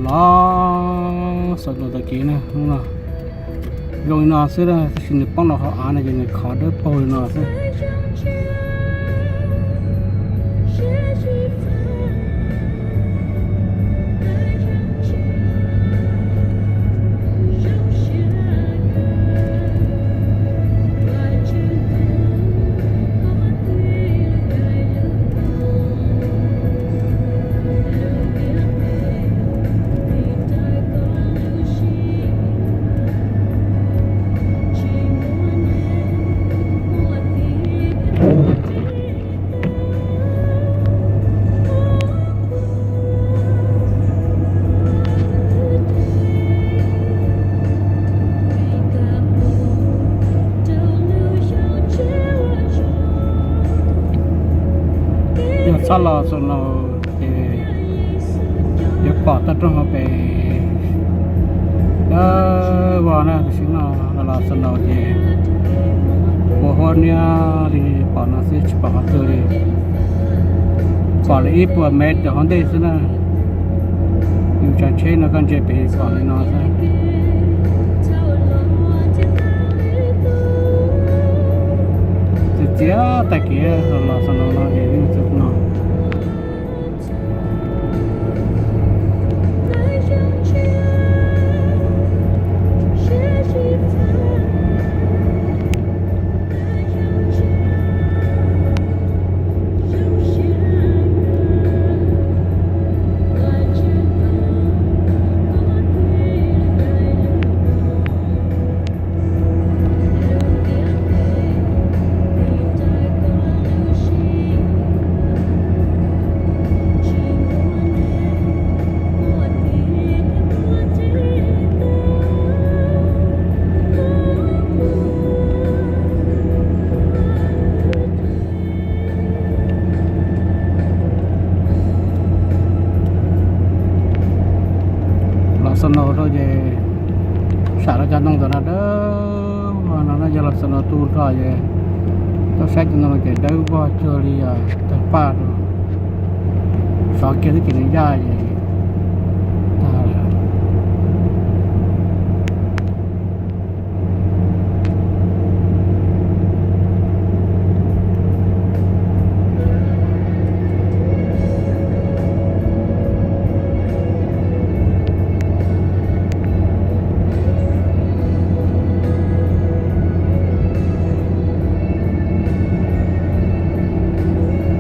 Los xaus ntawm tag kis na, hnub no zoo li no xwb na, tab sis nws poob rau hauv av no ces nws khov dawb paug li no xwb. Yog txhob los Snow ces yuav pom toj roob hauv pes dawb vog na, tam sim no los Snow ces ua huab niab li pom no xwb tsis pom qhov twg li. Pom li ib puas mev rau hauv ntej xwb na. Yus tsav tsheb no koj ntsia pem pom li no xwb. Txias txias tag kev los Snow no es yeej txog no. Los Snow rau ces sam rau cov ntoo ntawm no dawb vog no na, yog los Snow tu nrho ces tuaj saib cov ntoo no ces dawb vog cuag li tawg paj rau. Sov kiag twb ces nws yaj es